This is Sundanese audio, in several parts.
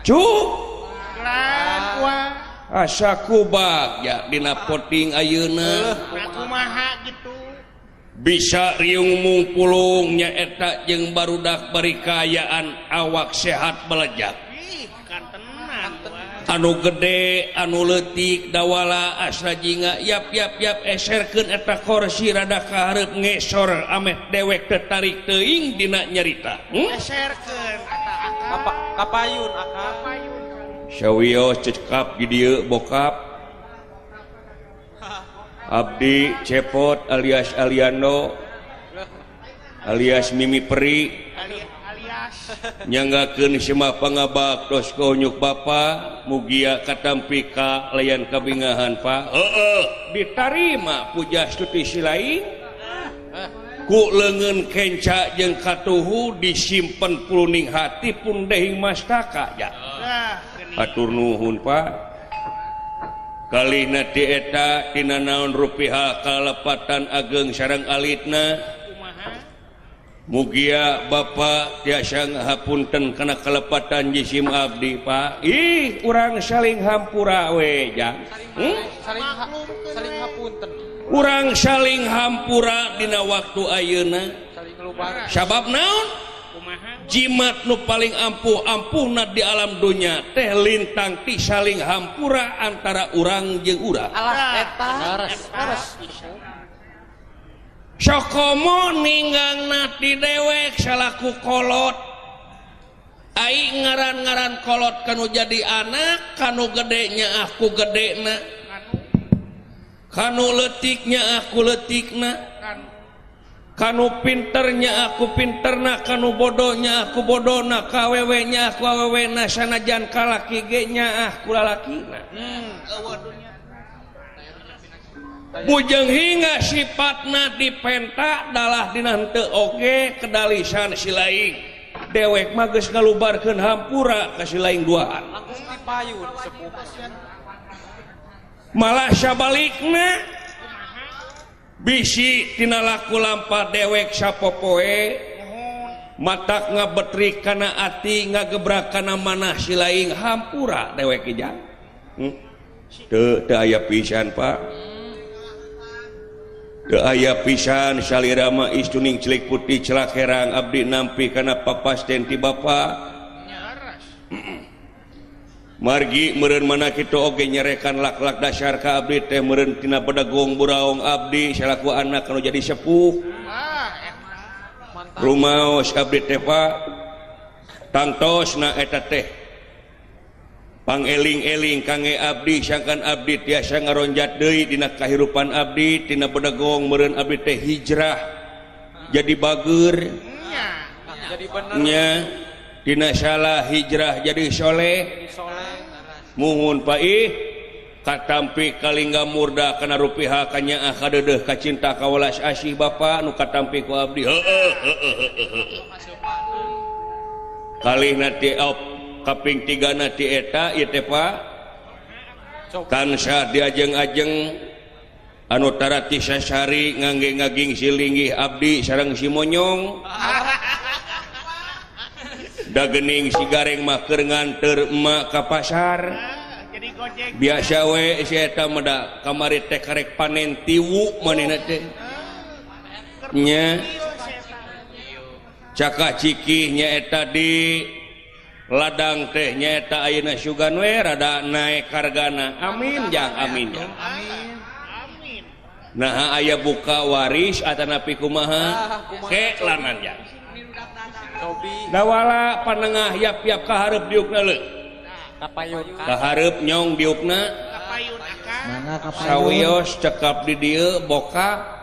Cuk. Keren wah. Asa ku bagja dina poting ayeuna. Kumaha gitu. Bisa riung mungpulung nyaeta jeung barudak bari kaayaan awak sehat belejak. Ih, kan tenan. Anu gede, anu leutik dawala asra jinga yap yap yap eserkeun eta kursi rada ka hareup ngesor ameh dewek teu tarik teuing dina nyarita. Eserkeun eta akang. Kapayun akang. Kapayun. Sawios cekap di dieu bokap. Abdi Cepot alias Aliano alias Mimi Peri alias nyanggakeun sembah pangabaktos ka unyuk bapa mugia katampi ka layan kabingahan Pak. Heeh, ditarima puja stuti silain ku leungeun kenca jeung katuhu disimpen puluning hati pun dehing mastaka ya. Nah, geuning. Atur nuhun Pak. Kalihna ti eta tina naon rupiah kalepatan ageng sareng alitna. Kumaha? Mugia Bapak tiasa ngahapunten kana kalepatan jisim abdi Pak. Ih, urang saling hampura we jang. Saling hapunten. Urang saling hampura dina waktu ayeuna. Saling ngelubaran. Sabab naon? Kumaha? Jimat nu paling ampuh-ampuhna di alam dunya teh lintang ti saling hampura antara urang jeung urang. Alah eta. Leres, leres. Sokomo ninggangna ti dewek salaku kolot. Ai ngaran-ngaran kolot kanu jadi anak, kanu gedenya aku gedena. Kanu leutiknya aku leutikna. Kanu pinternya aku pinterna, kanu bodohnya aku bodona, kawewenya aku awewena, sanajan kalaki ge nya aku lalakina. Bujeng hingga sifatna dipenta dalah dina henteu oge kedalisan si laing. Dewek mah geus ngalubarkeun hampura ka si laing duaan. Langkung dipayun sepuh. Malah sabalikna bisi tina laku lampah dewek sapopoe matak ngabetrik kana ati ngagebrak kana manah si laing hampura dewek ijang. Teu teu aya pisan Pak. Teu aya pisan salira mah istuning celik putih celak herang abdi nampi kana papasten ti bapa. Margi meureun mana kitu oge nyerekan lak-lak dasar ka abdi teh meureun tina bedegong buraong abdi salaku anak anu jadi sepuh. Rumaos abdi teh Pak. Tangtosna eta teh pangeling-eling kangge abdi sangkan abdi tiasa ngaronjat deui dina kahirupan abdi tina bedegong meureun abdi teh hijrah jadi bager Jadi bener. Nya dina salah hijrah jadi soleh. Jadi soleh. Muhun Pak ih katampi kalingga murda kana rupiah kanyaah kadeudeuh kacinta kawelas asih bapa nu katampi ku abdi. Heeh heeh heeh. Kalihna ti op kaping tigana ti eta ieu teh Pak. Tansah diajeng-ajeng anu tarati sasari ngangge ngaging silinggih abdi sareng si monyong. Dagening si gareng mah keur nganteur emak ka pasar. Jadi gojek. Biasa we si eta mah da kamari teh karek panen tiwu manehna teh. Nya. Cakah cikih nyaeta di ladang teh nyaeta ayeuna sugan we rada naek hargana. Amin jang amin jang. Amin. Nah aya buka waris atanapi kumaha ke lanan jang. Cobi. Dawala panengah yap-yap kahareup diukna leuh. Kapayun. Kahareup nyong diukna. Kapayun akang. Mangga kapayun. Sawios cekap di dieu boka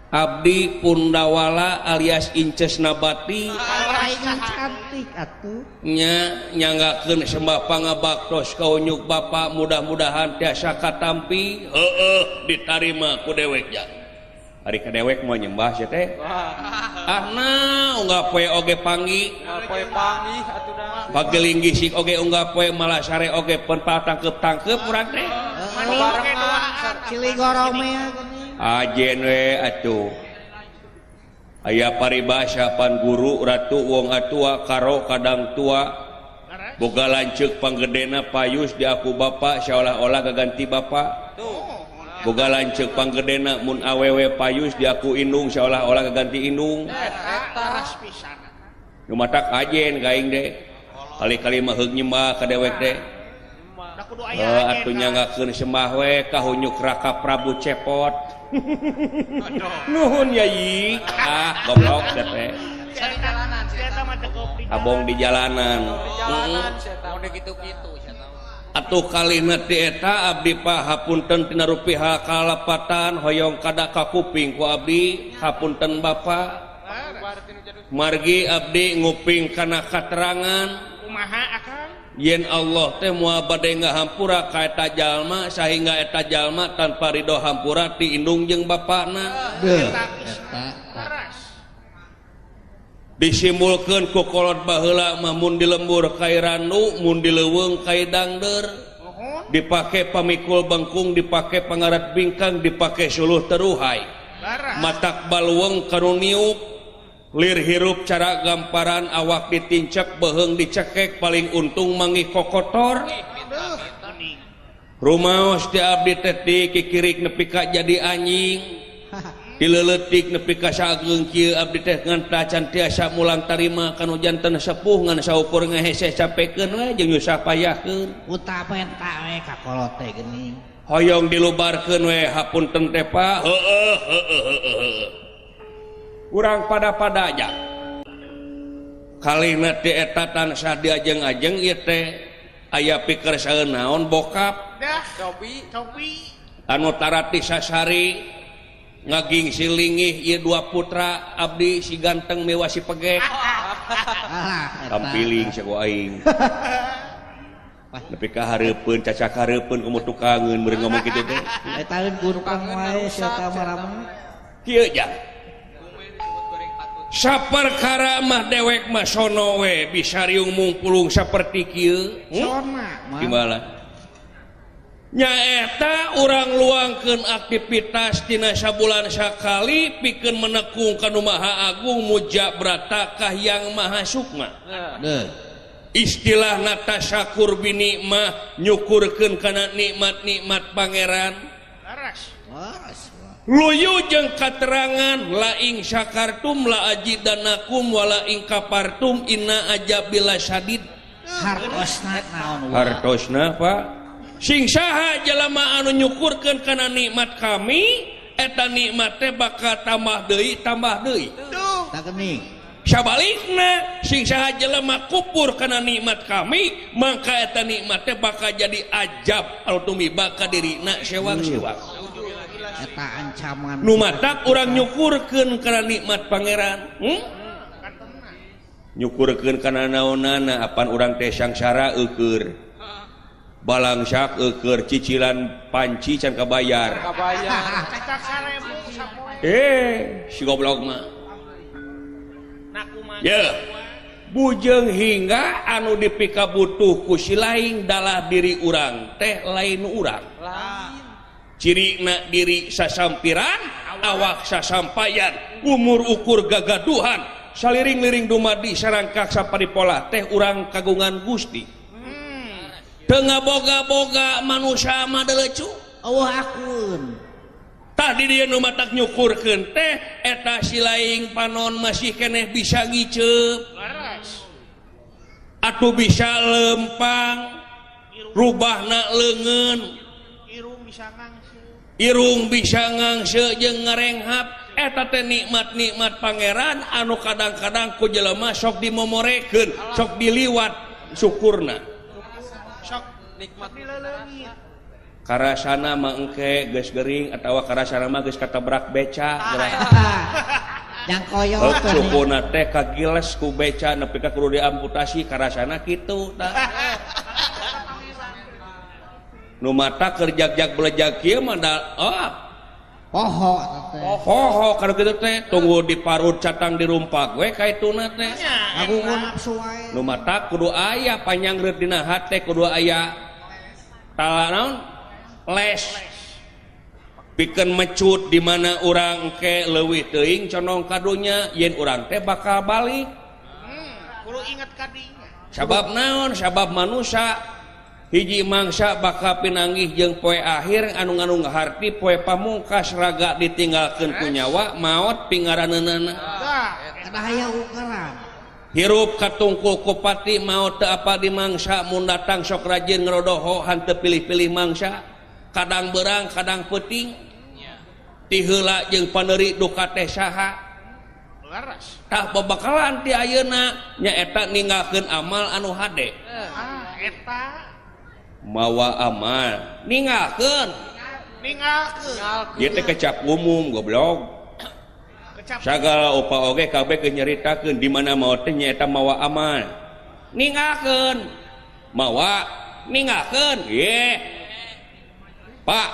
Abdi Pundawala alias Inces Nabati. Palingan cantik atuh. Nya nyanggakeun sembah pangabaktos ka unyuk bapa mudah-mudahan tiasa katampi. Heeh ditarima ku dewek jang. Ari ka dewek moal nyembah sia teh. Ah na unggah poe oge panggi. Unggal poe panggi atuh dah. Pagelinggih sik oge unggah poe malah sare oge pun tangkep-tangkep urang teh. Heeh. Ciligorong mah geuning. Ajen we atuh. Aya paribasa pan guru ratu wong atua karo kadang tua. Boga lanceuk panggedena payus diaku bapak seolah-olah gaganti bapak. Boga lanceuk panggedena mun awewe payus diaku indung seolah-olah gaganti indung. Eta pisan. Nu matak ajen ka aing deh. Kali-kali mah heug nyembah ka dewek teh. Atuh nyanggakeun sembah we ka hunyuk Raka Prabu Cepot. Nuhun yai. Ah goblok teh. Abong di jalanan. Atuh kalihna ti eta abdi pahapunten tina rupiah kalepatan hoyong kada ka kuping ku abdi hapunten bapa. Margi abdi nguping kana katerangan kumaha akang yen Allah teh moal bade ngahampura ka eta jalma sahingga eta jalma tanpa ridho hampura ti indung jeung bapana. Disimpulkeun ku kolot baheula mah mun di lembur kai randu mun di leuweung kai dangdeur dipake pamikul bengkung dipake pangarat bingkang dipake suluh teruhai matak baluweung kanu niup lir hirup cara gamparan awak ditincek beheung dicekek paling untung mangi kokotor rumaos ti abdi teh dikikirik nepi ka jadi anjing dileuletik nepi ka sageung kieu abdi teh ngan tacan tiasa mulang tarima kanu janten sepuh ngan saukur ngahese capekeun we jeung nyusah payahkeun utama eta we ka kolot teh geuning hoyong dilubarkeun we hapunten teh Pak heueuh heueuh urang pada-pada aja kalihna ti eta tansah diajeng-ajeng ieu teh aya pikir saeun naon bokap dah cobi cobi anu tarati sasari ngaging silingih ieu dua putra abdi si ganteng mewa si pegek tampiling saku aing nepi ka hareupeun cacak hareupeun kumu tukangeun meureun ngomong kitu teh eta lain gurukang wae sia teh marama kieu ja saperkara mah dewek mah sono we bisa riung mungpulung saperti kieu sona gimana nyaeta urang luangkeun aktivitas tina sabulan sakali pikeun menekung ka nu Maha Agung muja brata Kahiyang Maha Sukma. Istilahna tasyakur binikmah nyukurkeun kana nikmat-nikmat pangeran. Luyu jeung katerangan la ing syakartum la ajidanakum wala ing kapartum inna ajabila syadid. Hartosna naon? Hartosna Pak. Sing saha jelema anu nyukurkeun kana nikmat kami eta nikmat teh bakal tambah deui tambah deui. Tah geuning. Sabalikna sing saha jelema kupur kana nikmat kami mangka eta nikmat teh bakal jadi ajab anu tumiba ka dirina sewang-sewang. Eta ancaman. Nu matak urang nyukurkeun kana nikmat pangeran. Nyukurkeun kana naonana apan urang teh sangsara eueur. Balangsak eueur cicilan panci can kabayar. Kabayar. Si goblok mah. Ye. Bujeng hingga anu dipikabutuh ku si lain dalah diri urang teh lain urang. Cirina diri sasampiran, awak sasampayan, umur ukur gagaduhan, saliring-liring dumadi sarangkak saparipola teh urang kagungan Gusti. Tengah boga-boga manusia mah delecu. Eueuh akun. Tah di dieu nu matak nyukurkeun teh eta si laing panon masih keneh bisa ngiceup. Atuh bisa lempang, rubahna leungeun. Irung bisa ngangse. Irung bisa ngangse jeung ngarenghap eta teh nikmat-nikmat pangeran anu kadang-kadang ku jelema sok dimomorekeun, sok diliwat syukurna. Nikmat karasana mah engke geus gering atawa karasana mah geus katabrak beca. Yang koyo sukuna teh kagiles ku beca nepi ka kudu diamputasi karasana kitu tah. Nu mata keur jag-jag belejag kieu mah da oh poho teh. Poho kana kitu teh tunggu diparut catang dirumpak we kaituna teh. Ngagugu nafsu wae. Nu mata kudu aya panyangreut dina hate kudu aya tala naon les pikeun mecut di mana urang ke leuwih teuing condong ka dunya yen urang teh bakal balik. Kudu inget ka dinya. Sabab naon? Sabab manusia hiji mangsa bakal pinanggih jeung poe akhir anu nganu ngaharti poe pamungkas raga ditinggalkeun ku nyawa maot pingaraneunana. Kada aya ukuran. Hirup katungkul ku pati maot teu apa di mangsa mun datang sok rajin ngerodoho hanteu pilih-pilih mangsa kadang berang kadang peuting ti heula jeung paneuri duka teh saha Leres. Tah babakalan ti ayeuna nyaeta ninggalkeun amal anu hade. Ah, eta mawa amal ninggalkeun. Ninggalkeun. Ieu teh kecap umum goblok. Sagala upa oge kabeh geus nyaritakeun di mana maot teh nyaeta mawa amal. Ninggalkeun. Mawa ninggalkeun. Ye. Pak,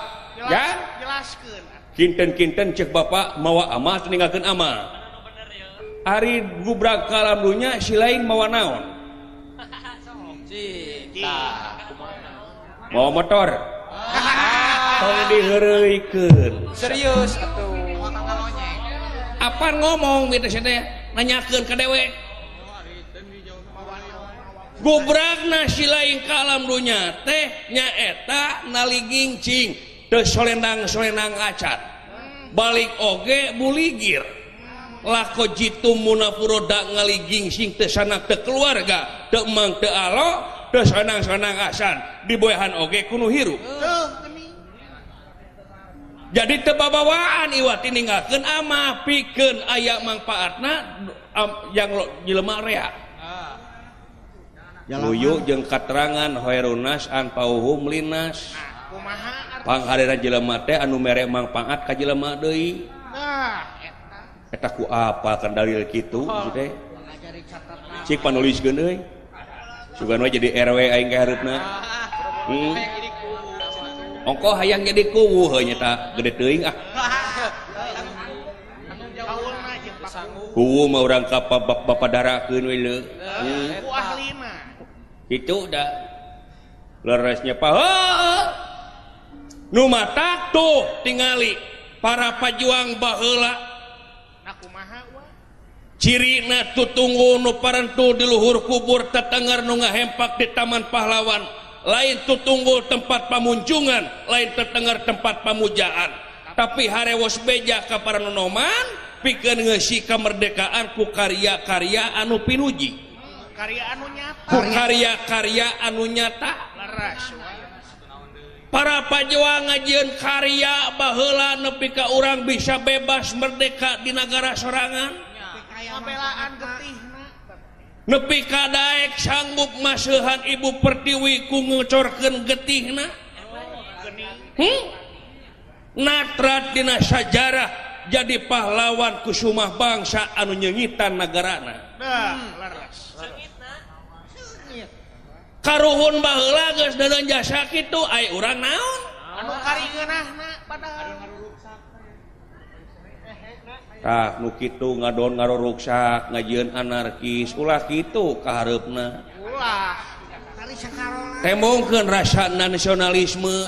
ya? Jelaskeun. Kinten-kinten cek bapak mawa amal teu ninggalkeun amal. Ari gubrag ka alam dunya si lain mawa naon? Cinta. Mawa motor. Tong diheureuykeun. Serius atuh. Apaan ngomong gitu sih teh nanyakeun ka dewe. Gubragna si lain ka alam dunya teh nyaeta naligingcing teu solendang-solendang acan. Balik oge buligir. Lako jitu munafuroda ngaligingsing teu sanak teu keluarga teu emang teu alo teu sanang-sanang asan diboehan oge kuno hirup. Jadi teu babawaan iwati ninggalkeun amah pikeun aya mangpaatna yang jelema rea. Luyu jeung katerangan hoerunas an pauhum linas. Pangharera jelema teh anu mere mangpaat ka jelema deui. Eta ku apa kan dalil kitu teh? Cik panuliskeun euy. Sugan we jadi RW aing ka hareupna. Ongkoh hayang jadi kuwu heuh nya gede teuing ah. Kuwu mah urang ka bapak darakeun we leu. Ku ahlina. Kitu da. Leresnya pa. Nu matak tuh tingali para pajuang baheula. Cirina tutunggu nu parentu di luhur kubur tetengger nu ngahempak di taman pahlawan lain tutunggu tempat pamunjungan lain tetengger tempat pamujaan tapi harewos beja ka para nonoman pikeun ngeusi kemerdekaan ku karya-karya anu pinuji karya anu nyata ku karya-karya anu nyata para pajuang ngajieun karya baheula nepi ka urang bisa bebas merdeka di nagara sorangan nepi ka daek sanggup maseuhan Ibu Pertiwi ku ngucorkeun getihna natrat dina sajarah jadi pahlawan kusumah bangsa anu nyengitan nagarana karuhun baheula geus deungeun jasa kitu ai urang naon anu karingeunahna padahal tah nu kitu ngadon ngaroruksak ngajieun anarkis ulah kitu ka hareupna ulah tembongkeun rasa nasionalisme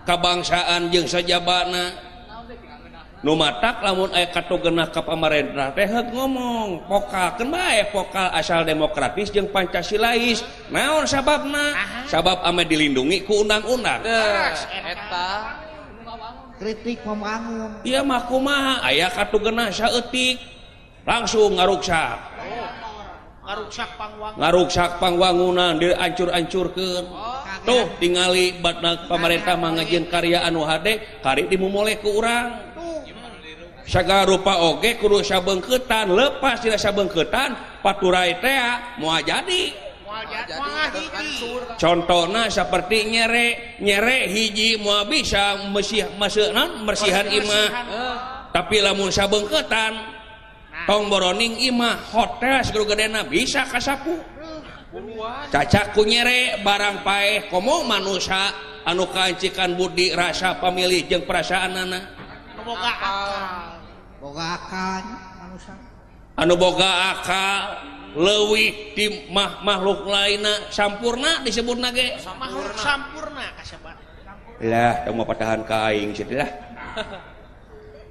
kabangsaan jeung sajabana nu matak lamun aya katugenah ka pamarentah teh heuk ngomong pokalkeun bae pokal asal demokratis jeung pancasilais naon sababna sabab ame dilindungi ku undang-undang eta kritik membangun ieu mah kumaha aya katugenah saeutik langsung ngaruksak ngaruksak pangwangunan diancur-ancurkeun tuh tingali batna pamarentah mah ngajieun karya anu hade kari dimumule ku urang sagala rupa oge kudu sabeungkeutan lepas tina sabeungkeutan paturai teh moal jadi contohna seperti nyere nyere hiji moal bisa mersihan imah tapi lamun sabeungkeutan tong boroning imah hotel sagede gedena bisa kasapu cacak ku nyere barang paeh komo manusia anu kaancikan budi rasa pamilih jeung perasaanana boga akal boga akal manusia anu boga akal leuwih ti makhluk lainna sampurna disebutna ge makhluk sampurna kasebat lah tong mah patahan ka aing sia teh lah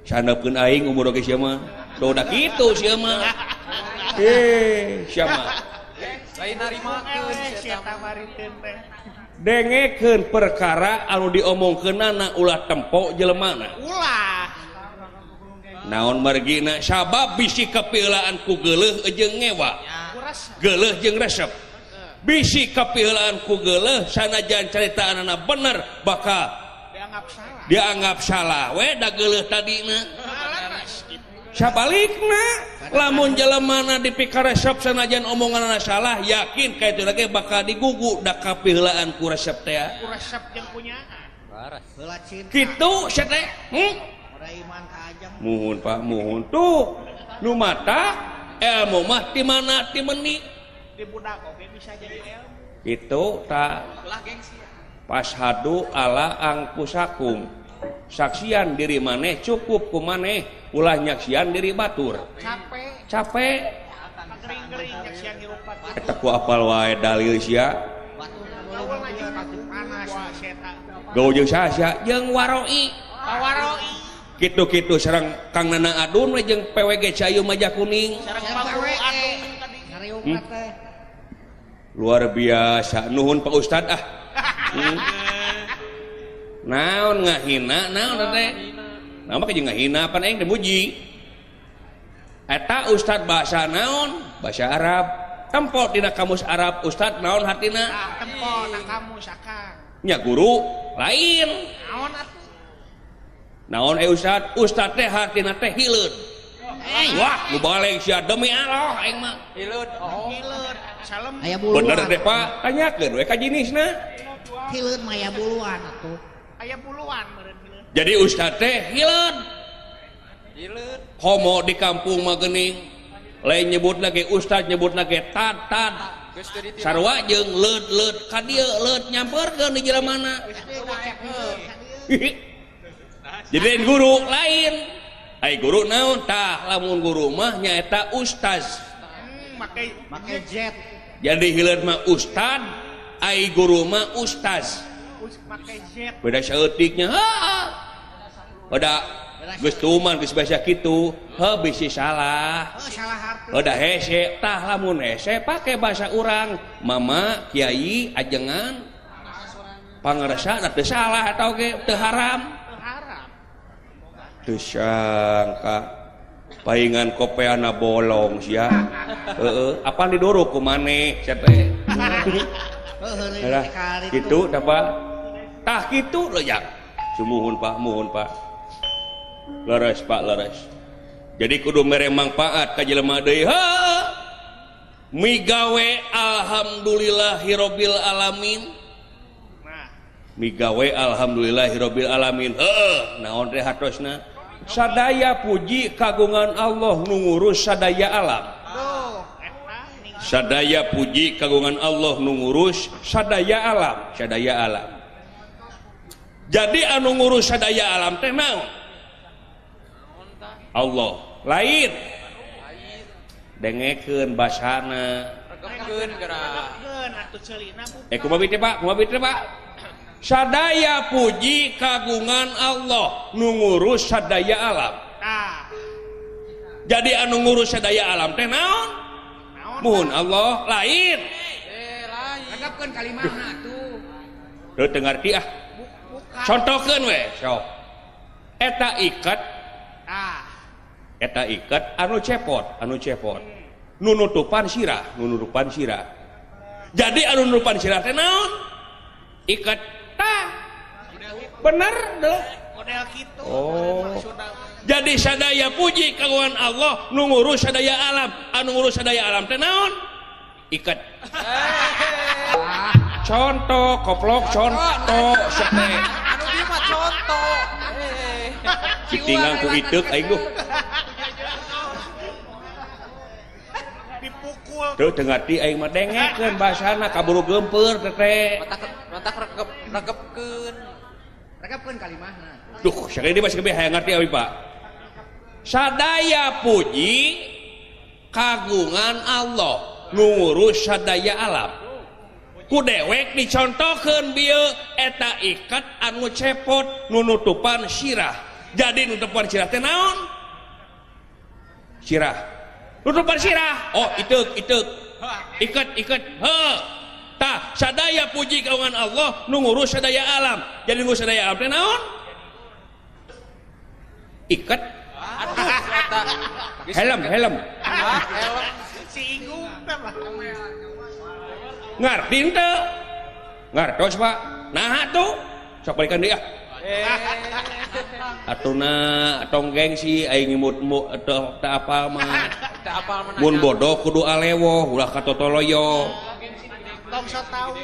sanepkeun aing umur oge sia mah tuh da kitu sia mah sia mah Lain narimakeun si eta mariteun teh. Dengekeun perkara anu diomongkeunana ulah tempo jelemana. Ulah. Naon margina sabab bisi kapiheulaan ku geuleuh jeung ngewa. Geuleuh jeung resep. Bisi kapiheulaan ku geuleuh sanajan caritaanana bener bakal dianggap salah. Dianggap salah we da geuleuh tadina. Sabalikna lamun jelemana dipikaresep sanajan omonganana salah yakin ka itu lagi bakal digugu da kapiheulaan ku resep teh. Ku resep jeung punyaan. Heula cinta. Kitu sia teh. Iman ka ajeng. Muhun Pak, muhun tuh. Nu mata ilmu mah ti mana ti meni. Di budak oge bisa jadi ilmu. Kitu ta. Ulah gengsi. Pashadu ala angpusakum. Saksian diri maneh cukup ku maneh, ulah nyaksian diri batur. Capek. Capek. Gering-gering nyaksian hirup batur. Eta ku apal wae dalil sia. Gaul panas sia eta. Gaul jeung saha sia? Jeung waroi. Waroi. Kitu-kitu sareng Kang Nana Adun we jeung PWG Cayu Majakuning. Sareng Pak Adun tadi. Ngariung teh. Luar biasa. Nuhun Pak Ustad ah. Naon ngahina naon teh? Naon mah jeung ngahina pan aing teh muji. Eta Ustad bahasa naon? Bahasa Arab. Tempo dina kamus Arab Ustad naon hartina? Tah tempo na kamus akang. Nya guru lain. Naon atuh? Naon Ustad? Ustad teh hartina teh hileud. Wah, nu baleng sia demi Allah aing mah. Hileud. Oh. Hileud. Salem. Aya buluan. Bener teh Pak, tanyakeun we ka jinisna. Hileud mah aya buluan atuh. Aya buluan meureun hileud. Jadi Ustad teh hileud. Hileud. Homo di kampung mah geuning. Lain nyebut lagi Ustad nyebut lagi tad tad. Sarua jeung leud leud ka dieu leud nyamperkeun di jelemana. Jadi lain guru lain. Ai guru naon tah lamun guru mah nyaeta ustaz. Make jet. Jadi hileud mah ustad, ai guru mah ustaz. Make jet. Beda saeutiknya. Heeh. Beda geus tuman geus bahasa kitu, heuh bisi salah. Heuh salah harti. Beda hese tah lamun hese pake bahasa urang, mama, kiai, ajengan. Pangersa teu salah atau ge teu haram. Teu sangka paingan kopeana bolong sia. Heeh, apaan didorok ku maneh sia teh. Heeh, kitu tah Pak. Tah kitu lho jang. Sumuhun Pak, muhun Pak. Leres Pak, leres. Jadi kudu mere mangpaat ka jelema deui. Heuh. Migawe alhamdulillahirabbil alamin. Migawe alhamdulillahirabbil alamin. Heuh, naon teh hartosna? Sadaya puji kagungan Allah nu ngurus sadaya alam. Sadaya puji kagungan Allah nu ngurus sadaya alam, sadaya alam. Jadi anu ngurus sadaya alam teh naon? Allah. Lain. Dengekeun basana. Kumaha teh Pak? Kumaha teh Pak? Sadaya puji kagungan Allah nu ngurus sadaya alam. Jadi anu ngurus sadaya alam teh naon? Muhun Allah lain. Regepkeun kalimahna atuh. Teu teu ngarti ah. Contohkeun we sok. Eta iket. Eta iket anu cepot, anu cepot. Nu nutupan sirah, nu nutupan sirah. Jadi anu nutupan sirah teh naon? Iket. Bener deh. Model kitu. Oh. Jadi sadaya puji kagungan Allah nu ngurus sadaya alam, anu ngurus sadaya alam teh naon? Iket. Contoh koplok contoh sete. Anu ieu mah contoh. Ditinggang ku iteuk aing duh. Dipukul. Teu teu ngarti aing mah dengekeun basana kaburu geumpeur teh. Matak regep regepkeun. Regepkeun kalimahna. Duh, sakali deui masih hayang ngarti abi Pak. Sadaya puji kagungan Allah nu ngurus sadaya alam. Ku dewek dicontohkeun bieu eta iket anu cepot nu nutupan sirah. Jadi nutupan sirah teh naon? Sirah. Nutupan sirah. Oh, iteuk iteuk. Ikat ikat heuh. Tah sadaya puji kagungan Allah nu ngurus sadaya alam. Jadi ngurus sadaya alam teh naon? Ikat. Aduh eta. Helm helm. Helm. Si Igung teh mah. Ngarti henteu? Ngartos Pak. Naha tuh? Sok balikan deui ah. Atuna tong gengsi aing ngimut-mut teu apal mah. Teu apal mah. Mun bodoh kudu alewoh ulah katotoloyo. Tong sok tau.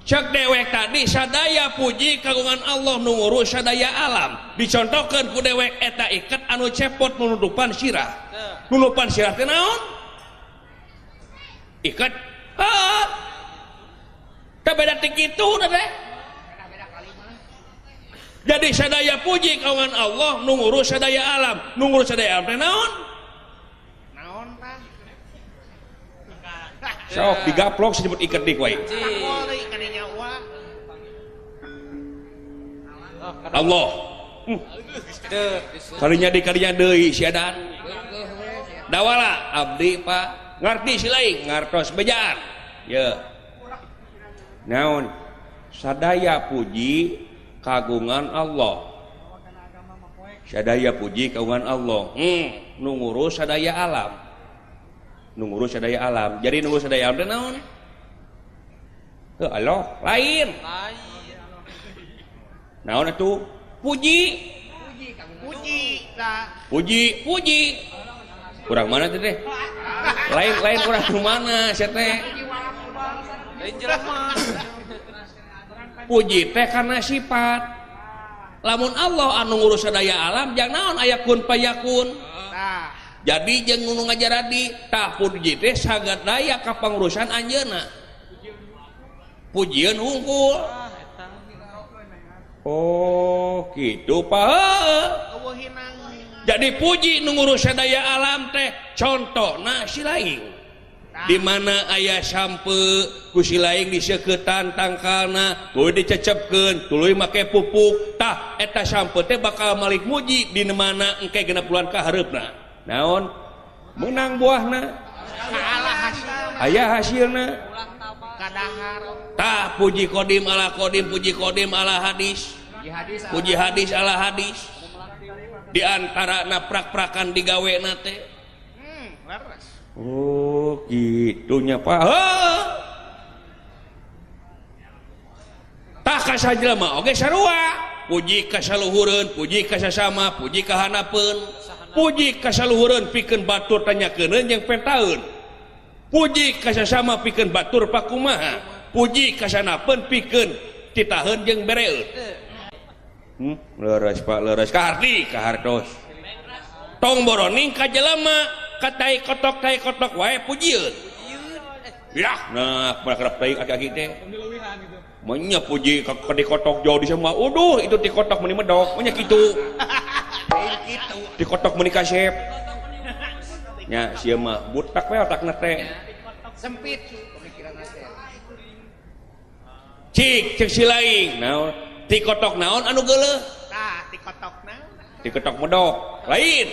Cek dewek tadi sadaya puji kagungan Allah nu ngurus sadaya alam. Dicontohkeun ku dewek eta iket anu cepot nunutupan sirah. Nunupan sirah teh naon? Iket. Heeh. Teu beda ti kitu teh. Jadi sadaya puji kagungan Allah nu ngurus sadaya alam. Nu ngurus sadaya alam teh naon? Naon tah? Sok digaplok disebut iket dik wae. Allah. Kalinya di kalinya deui si adan. Dawala abdi Pak ngarti si lain ngartos bejaan. Ye. Naon? Sadaya puji kagungan Allah. Sadaya puji kagungan Allah. Nu ngurus sadaya alam. Nu ngurus sadaya alam. Jadi nu ngurus sadaya alam teh naon? Heuh Allah lain. Naon atuh? Puji. Puji tah. Puji, puji. Kurang mana teh teh? Lain-lain kurang mana sia teh? Lain jelema. Puji teh karena sifat. Lamun Allah anu ngurus sadaya alam jang naon aya kun payakun. Tah. Jadi jeung nu ngajaradi tah puji teh sagadaya ka pangurusan anjeunna. Pujieun hungkul. Oh gitu Pak. Jadi puji nu ngurus sadaya alam teh contohna si laing. Di mana aya sampe ku si laing diseukeutan tangkalna tuluy dicecepkeun tuluy make pupuk tah eta sampe teh bakal malik muji di mana engke genep bulan ka hareupna. Naon? Meunang buahna. Aya hasilna. Tah puji kodim ala kodim puji kodim ala hadis puji hadis ala hadis di antara na prak-prakan digawe na teh. Oh gitunya Pak. Tah ka sajelema oge sarua puji ka saluhureun puji ka sasama puji ka hanapeun puji ka saluhureun pikeun batur tanyakeun jeung pentaeun puji ka sasama pikeun batur pakumaha puji ka sanapeun pikeun titaheun jeung bereun. Leres Pak leres kaharti kahartos tong boroning ka jelema ka tai kotok wae pujieun. Yah nah kerap tai aki-aki teh menya puji ka di kotok jauh di semua uduh itu di kotok meuni medok menya kitu di kotok meuni kasep nya sia mah butak we otakna teh sempit pemikiranna teh. Cik cek si laing naon ti kotok naon anu geuleuh tah ti kotok naon ti kotok medok lain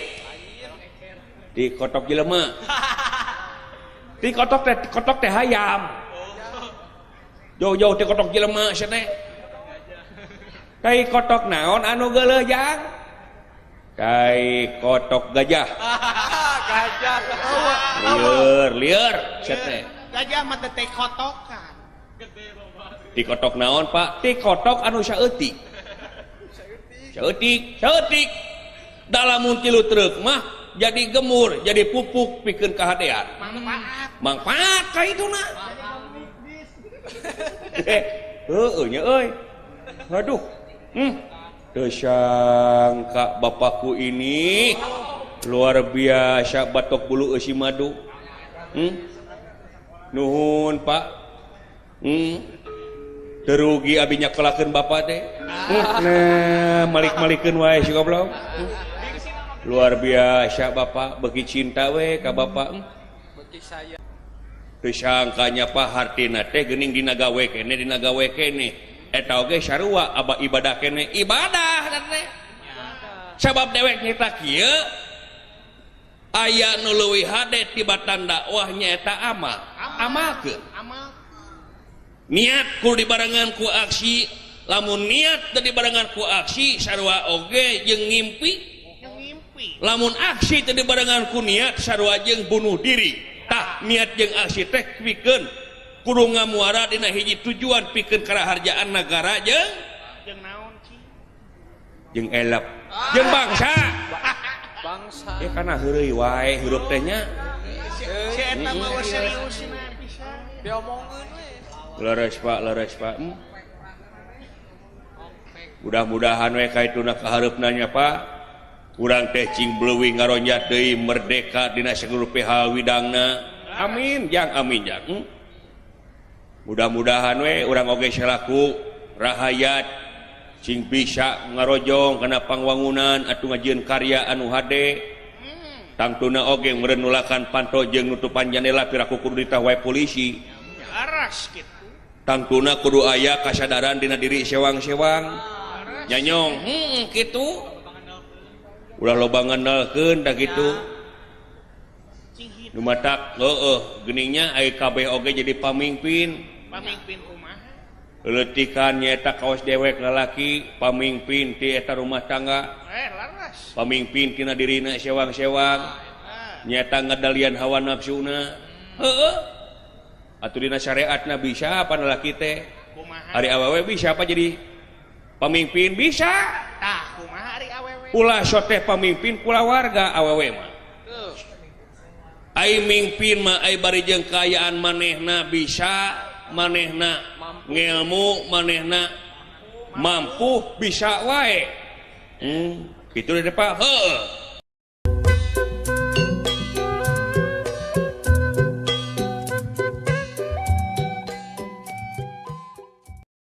ti kotok jelema ti kotok teh hayam jauh-jauh ti kotok jelema sia teh tai kotok naon anu geuleuh jang tai kotok gajah. Gajah. Lieur, lieur sia teh. Gajah mah teh kotokan. Ti kotok naon Pak? Ti kotok anu saeutik. Saeutik, saeutik. Dalamun tilu treuk mah jadi gemur, jadi pupuk pikeun kahadean. Manfaat. Manfaat ka ituna. Heueuh nya euy. Aduh. Teu sangka bapakku ini luar biasa batok bulu eusi madu. Nuhun Pak. Teu rugi abi nyakelakeun bapak teh. Nah, malik-malikeun wae si goblok. Luar biasa bapak beuki cinta we ka bapak. Beuki saya. Teu sangkanya Pak hartina teh geuning dina gawe keneh dina gawe keneh. Eta oge sarua aba ibadah keneh ibadah teh. Sabab dewek nyita kieu aya nu leuwih hade tibatan dakwah nyaeta amal. Amalkeun. Amal. Niat kudu dibarengan ku aksi. Lamun niat teu dibarengan ku aksi, sarua oge jeung ngimpi. Yang ngimpi. Lamun aksi teu dibarengan ku niat, sarua jeung bunuh diri. Tah, niat jeung aksi teh pikeun kudu ngamuara dina hiji tujuan pikeun karaharjaan nagara jeung Jeung naon, Ci? Jeung elep jeung bangsa. Bangsa. Ya kana heureuy wae hirup teh nya. Si si eta mah geus serius na pisan. Diomongkeun we. Leres, Pak, leres, Pak. Mudah-mudahan we kaituna kahareupna nya, Pak. Urang teh cing leuwih ngaronjat deui, merdeka dina seluruh PH widangna. Amin jang, amin jang. Mudah-mudahan we urang oge selaku rahayat cing bisa ngarojong kana pangwangunan atuh ngajieun karya anu hade. Tangtuna oge meureun nulakan panto jeung nutupan jandela, piraku kudu ditah wae polisi. Leres kitu. Tangtuna kudu aya kasadaran dina diri sewang-sewang nyanyong, kitu ulah loba ngandalkeun da kitu. Cing hidup. Nu matak heueuh geningnya aya kabeh oge jadi pamimpin. Pamimpin kumaha? Leutikan nyaeta kaos dewek lalaki pamimpin ti eta rumah tangga. Eh, leres. Pamimpin tina dirina sewang-sewang. Ah. Nyata ngedalian hawa nafsuna. Heeh, atuh dina syariatna bisa apa lalaki teh? Kumaha? Ari awewe bisa apa jadi pamimpin? Bisa. Tah, kumaha ari awewe? Ulah soteh pamimpin kulawarga awewe mah. Tuh. Ai mingpin mah ai bari jeung kaayaan manehna bisa, manehna Mampu. ngelmu, manehna mampu, bisa wae. Kitu deh, Pak. Heeh.